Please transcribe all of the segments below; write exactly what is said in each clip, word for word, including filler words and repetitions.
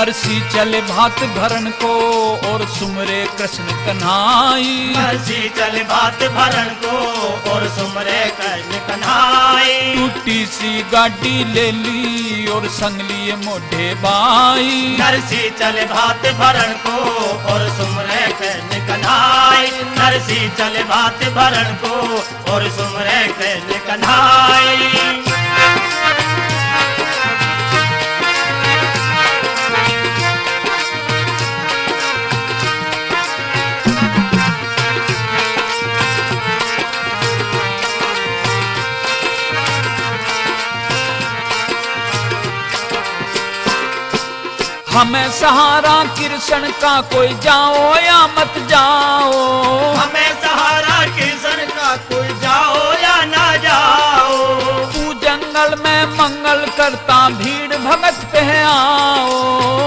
नरसी चले भात भरण को और सुमरे कृष्ण कन्हाई। नरसी चले भात भरण को और सुमरे कृष्ण कन्हाई। टूटी सी गाड़ी ले ली और संग लिए मोढ़े बाई। नरसी चले भात भरण को और सुमरे कृष्ण कन्हाई। नरसी चले भात भरण को और सुमरे कृष्ण कन्हाई। हमें सहारा कृष्ण का, कोई जाओ या मत जाओ। हमें सहारा कृष्ण का, कोई जाओ या ना जाओ। तू जंगल में मंगल करता, भीड़ भगत पे आओ।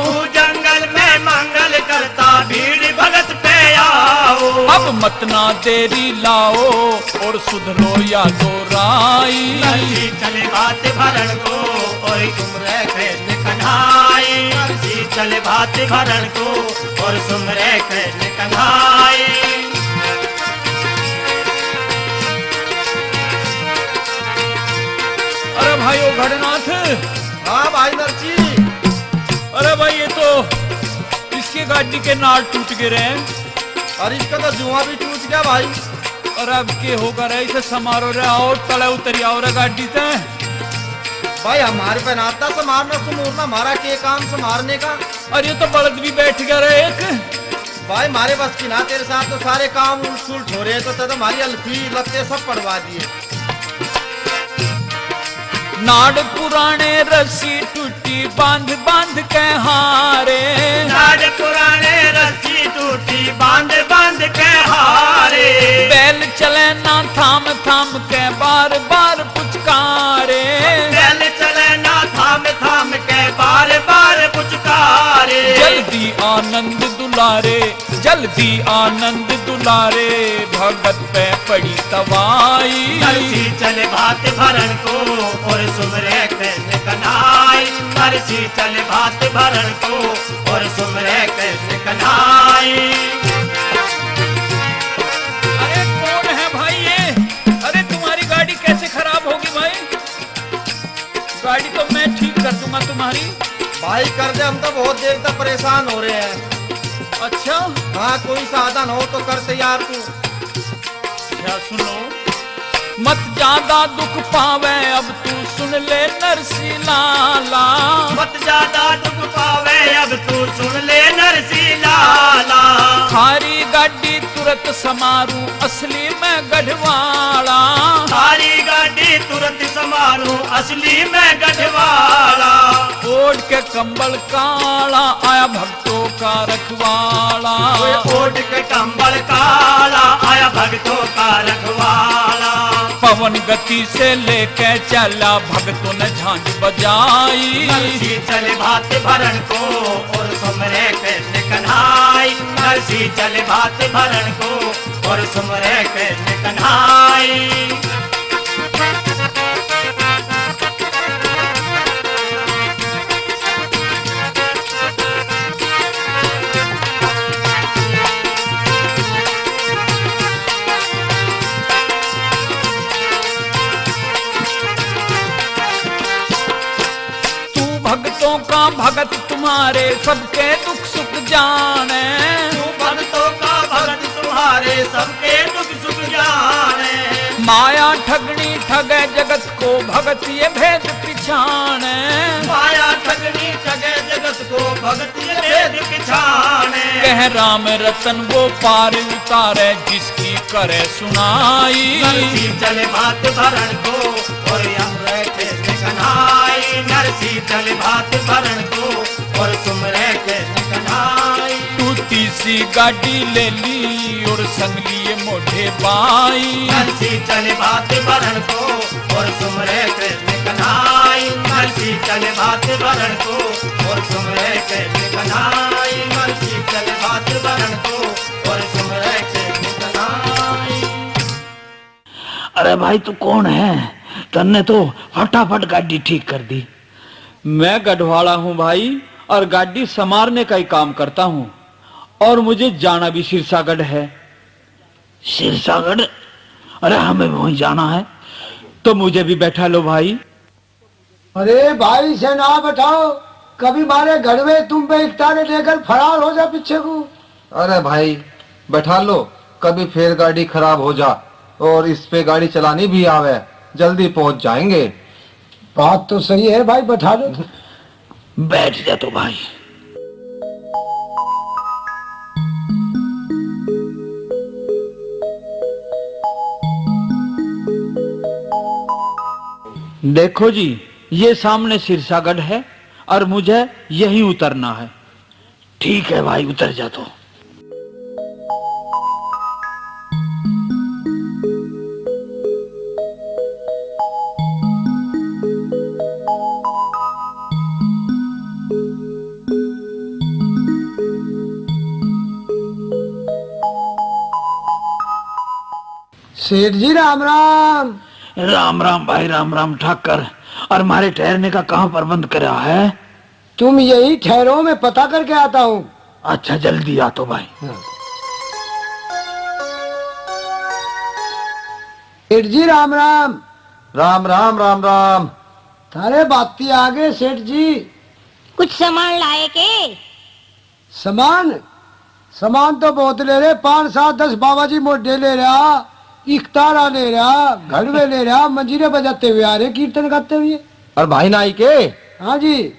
तू जंगल में मंगल करता, भीड़ भगत पे आओ। अब मत ना देरी लाओ, और सुधरो या दोराई। नरसी चले भात भरण को और सुमरे कृष्ण कन्हाई। नरसी चले भात भरण को और सुमरे कृष्ण कन्हाई। अरे भाई, ओ घड़नाथ। हाँ भाई नरसी। अरे भाई, ये तो इसकी गाड़ी के नाल टूट गए रहे। अरे इसका तो जुआ भी टूट गया भाई। और अब के होगा रे, इसे समारो रे, आओ तले उतरी आओ रे गाड़ी से। भाई हमारे पे ना आता समारना सुमूरना, हमारा के काम समारने का। और ये तो बलद भी बैठ गया रे एक। भाई हमारे बस की ना, तेरे साथ तो सारे काम उलट सुलट हो रहे हैं, तो तब हमारी अल्फी लत्ते सब पड़वा दिए। नाड़ पुराने रस्सी टूटी बांध बांध के हारे। नाड़ पुराने रस्सी टूटी बांध बांध के हारे। बैल चले ना थाम थाम के बार बार पुचकारे। बैल चले ना थाम थाम के बार बार पुचकारे। जल्दी आनंद दुलारे, जल्दी आनंद दुलारे, भगत पे पड़ी तवाई। नरसी चले भात भरण को और सुमरे कृष्ण कन्हाई। नरसी चले भात भरण को और सुमरे कृष्ण कन्हाई। अरे कौन है भाई ये? अरे तुम्हारी गाड़ी कैसे खराब होगी भाई? गाड़ी तो मैं ठीक कर दूंगा तुम्हारी। भाई कर दे, हम तो बहुत देर तक परेशान हो रहे हैं। अच्छा? हाँ, कोई साधन हो तो कर तैयार तू। अच्छा सुनो, मत ज्यादा दुख पावे अब तू सुन ले नरसी लाला। मत ज्यादा दुख पावे अब तू सुन ले नरसी लाला। थारी गाड़ी तुरंत समारू असली मैं गढ़वाला। थारी गाड़ी तुरंत समारू असली मैं गढ़वाला। ओढ़ के कंबल काला आया भक्तों का रखवाला। ओए ओढ़ के कंबल काला आया भक्तों का रखवाला। पवन गति से लेके चला भक्तों ने झांझ बजाई। नरसी चले भात भरण को और सुमरे कृष्ण कन्हाई। नरसी चले भात भरण को और सुमरे कृष्ण कन्हाई। तू भगतों का भगत तुम्हारे सबके दुख सुख जाने। तू भगतों का भगत तुम्हारे सबके दुख सुख जाने। माया ठगनी ठगे जगत को भगत ये भेद पिछाने। माया ठगनी ठगे जगत को भगत ये भेद पिछाने। कह राम रतन वो पार उतारे जिसकी करे सुनाई। नरसी चले भात भरण को और यम रखे कन्हाई। नरसी चले भात भरण को और सुमरे कृष्ण कन्हाई। टूटी सी गाड़ी ले ली और संग लिए मोढ़े बाई। नरसी चले भात भरण को और सुमरे कृष्ण कन्हाई। नरसी चले भात भरण को और सुमरे कृष्ण कन्हाई। नरसी चले भात भरण को और सुमरे कृष्ण कन्हाई। अरे भाई, तू कौन है? तन्ने तो फटाफट गाड़ी ठीक कर दी। मैं गढ़वाला हूँ भाई, और गाड़ी संभालने का ही काम करता हूँ। और मुझे जाना भी सिरसागढ़ है। सिरसागढ़? अरे, हमें भी वहीं जाना है, तो मुझे भी बैठा लो भाई। अरे भाई, इसे ना बैठाओ, कभी मारे घड़वे तुम पे इकतारे लेकर फरार हो जा पीछे को। अरे भाई, बैठा लो, कभी फिर गाड़ी खराब हो जा, और इस पे गाड़ी चलानी भी आवे, जल्दी पहुंच जाएंगे। बात तो सही है भाई, बैठा लो। बैठ जा तो भाई। देखो जी, ये सामने सिरसागढ़ है और मुझे यहीं उतरना है। ठीक है भाई, उतर जा तो। सेठ जी, राम राम। राम राम भाई, राम राम ठाकर। और मारे ठहरने का कहाँ प्रबंध करा है? तुम यहीं ठहरो, मैं पता करके आता हूँ। अच्छा, जल्दी आ तो भाई। हाँ। सेठ जी, राम राम। राम राम, राम राम। थारे बाती आ गए सेठ जी। कुछ सामान लाए के? सामान? सामान तो बहुत ले रहे, पाँच, सात, दस बाबा जी मोढे ले रहा, इकतारा ले रहा, घड़वे ले रहा, मंजीरे बजाते हुए आ रहे, कीर्तन गाते हुए। और भाई नाई के? हाँ जी।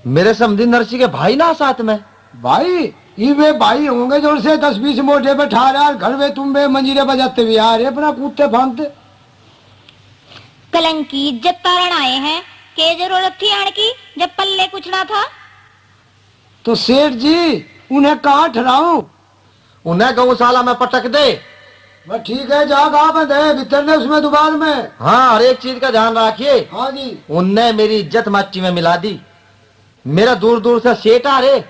मेरे समधी नरसी के भाई ना साथ में। भाई? ये वे भाई होंगे जो उनसे दस बीस मोढे बैठा रहा, और घड़वे तुम वे मंजीरे बजाते हुए आ रहे, अपना कूदते फांदते। कलंकी इज्जत तारण आए हैं, के जरूरत थी आण की, जब पल्ले कुछ ना था? तो सेठ जी, उन्हें कहाँ ठहराऊं? उन्हें गौशाला में पटक दे। बस ठीक है, जा कहाँ बंद है, भीतर ने उसमें दुकान में। हाँ, हर एक चीज का ध्यान रखिए। हाँ जी। उनने मेरी इज्जत माटी में मिला दी। मेरा दूर दूर से सेठ आ रहे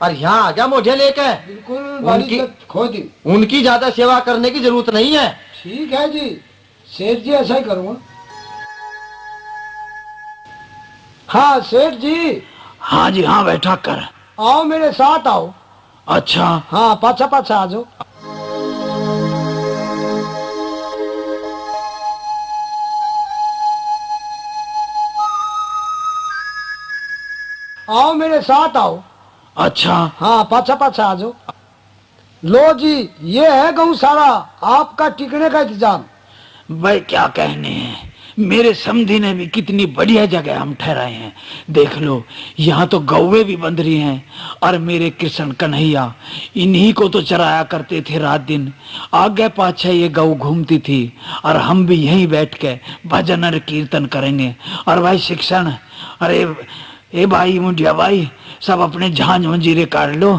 और यहाँ आ गया मोढे लेके। बिल्कुल, बड़ी उनकी इज्जत खो दी। उनकी ज्यादा सेवा करने की जरूरत नहीं है। ठीक है जी, सेठ जी, ऐसा ही करूँगा। हाँ सेठ जी। हाँ जी, हाँ, बैठा कर। आओ, मेरे साथ आओ। अच्छा। हाँ, पाछा पाछा आ जाओ। आओ, मेरे साथ आओ। अच्छा। हाँ, पाछा पाछा आ जाओ। लो जी, ये है गौशाला, आपका टिकने का इंतजाम। भाई, क्या कहने हैं, मेरे समधी ने भी कितनी बढ़िया जगह हम ठहराए हैं। देख लो, यहाँ तो गौवे भी बंध रही हैं, और मेरे कृष्ण कन्हैया इन्हीं को तो चराया करते थे रात दिन। आगे पाछे ये गौ घूमती थी और हम भी यहीं बैठ के भजन और कीर्तन करेंगे। और भाई शिक्षण, अरे ए भाई, मुंडिया भाई, सब अपने झांझ मंजीरे काट लो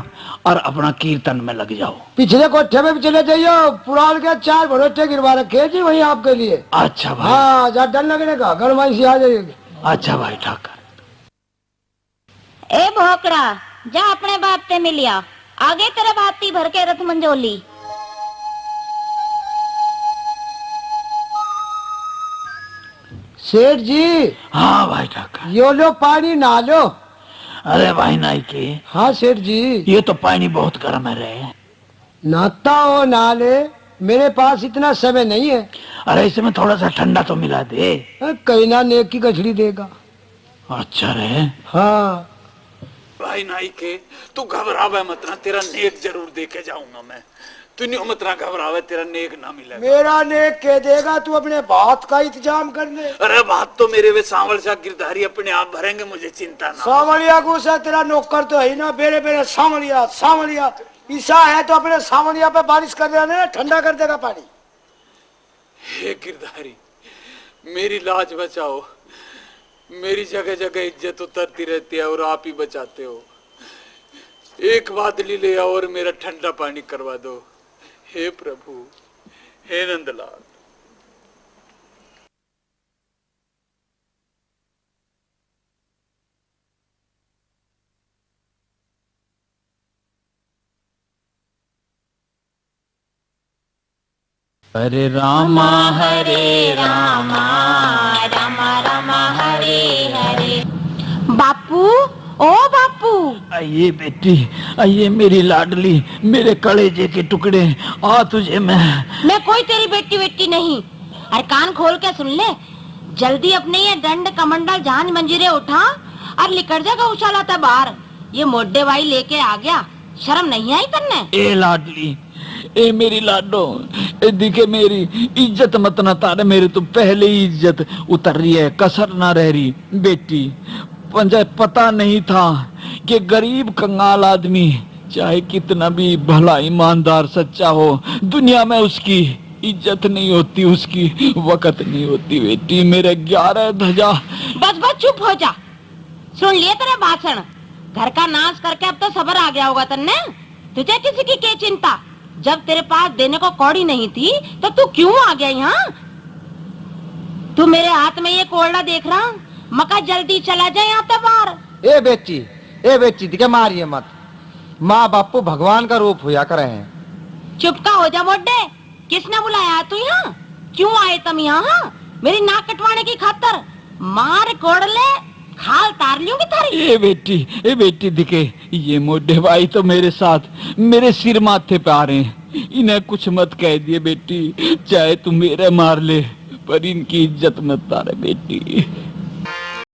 और अपना कीर्तन में लग जाओ। पिछले कोठे में भी चले जाइयो, पुराण के चार भरोटे गिरवा रखे हैं जी वहीं आपके लिए। अच्छा भाई। हाँ, जा डर लगने का, गणमाई से आ जाइएगी। अच्छा भाई ठाकर। ए भोकड़ा, जा अपने बाप ते मिलिया। आगे तेरे बाती भर के रथ मंजोली। सेठ जी। हाँ भाई ठाकर। यो लो पानी, नहा लो। अरे भाई नाई के। हाँ सेठ जी। ये तो पानी बहुत गर्म है रे। नहाता हो नहा ले, मेरे पास इतना समय नहीं है। अरे, इसमें थोड़ा सा ठंडा तो मिला दे। अरे, कहीं ना नेक की गठड़ी देगा। अच्छा रे। हाँ। भाई नाई के, तू घबरावे मत ना, तेरा नेक जरूर दे के जाऊंगा मैं। तू न्यू मत ना घबरावे, तेरा नेक ना मिलेगा। मेरा नेक के देगा, तू अपने भात का इंतजाम कर ले। अरे, भात तो मेरे वे सांवल सा गिरधारी अपने आप भरेंगे, मुझे चिंता ना हो। सांवलिया को सा तेरा नौकर तो है ही ना, बेरे बेरे सांवलिया, सांवलिया। ईसा है तो अपने सांवलिया पे बारिश कर देना, ठंडा कर देगा पानी। हे गिरधारी, मेरी लाज बचाओ। मेरी जगह जगह इज्जत उतरती रहती है और आप ही बचाते हो। एक बादली ले आओ और मेरा ठंडा पानी करवा दो। हे प्रभु, हे नंदलाल। हरे रामा, हरे रामा, रामा रामा, हरे हरे। बापू, ओ बापू। आइए बेटी, आइए मेरी लाडली, मेरे कलेजे के टुकड़े, आ तुझे मैं। मैं कोई तेरी बेटी, बेटी नहीं। और कान खोल के सुन ले, जल्दी अपने ये डंड कमंडल झांझ मंजीरे उठा और लिकड़ जा गौशाला ते बाहर। ये मोडे भाई लेके आ गया, शर्म नहीं आई तन्ने? ए लाडली, ए मेरी लाडो, ए दिखे मेरी इज्जत मत ना तारे, मेरे तो पहले ही इज्जत उतर रही है, कसर ना रह रही। बेटी, मुझे पता नहीं था कि गरीब कंगाल आदमी चाहे कितना भी भला, ईमानदार, सच्चा हो, दुनिया में उसकी इज्जत नहीं होती, उसकी वकत नहीं होती। बेटी, मेरे ग्यारह धजा। बस, बस, चुप हो जा। सुन लिए तेरे भाषण। घर का नाश करके अब तो सबर आ गया होगा तन्ने। तुझे किसी की क्या चिंता? जब तेरे पास देने को कौड़ी नहीं थी, तो तू क्यों आ गया यहाँ? तू मेरे हाथ में ये कोरडा देख रहा? मका जल्दी चला जा यहाँ से बाहर। ए बेटी, ए बेटी, दिखे मारिए मत। माँ बापू भगवान का रूप होया करे हैं। चुप का हो जा मोडे। किसने बुलाया तू यहाँ? क्यों आए तुम यहाँ? हाँ? मेरी नाक कटवाने की खातर? मार कोड़ले, खाल तार लूंगी थारी। ए बेटी, ए बेटी, दिखे, ये मोडे भाई तो मेरे साथ, मेरे सिर माथे पे आ रहे हैं। इन्हें कुछ मत कह दिए बेटी, चाहे तू मेरे मार ले, पर इनकी इज्जत मत तारे बेटी।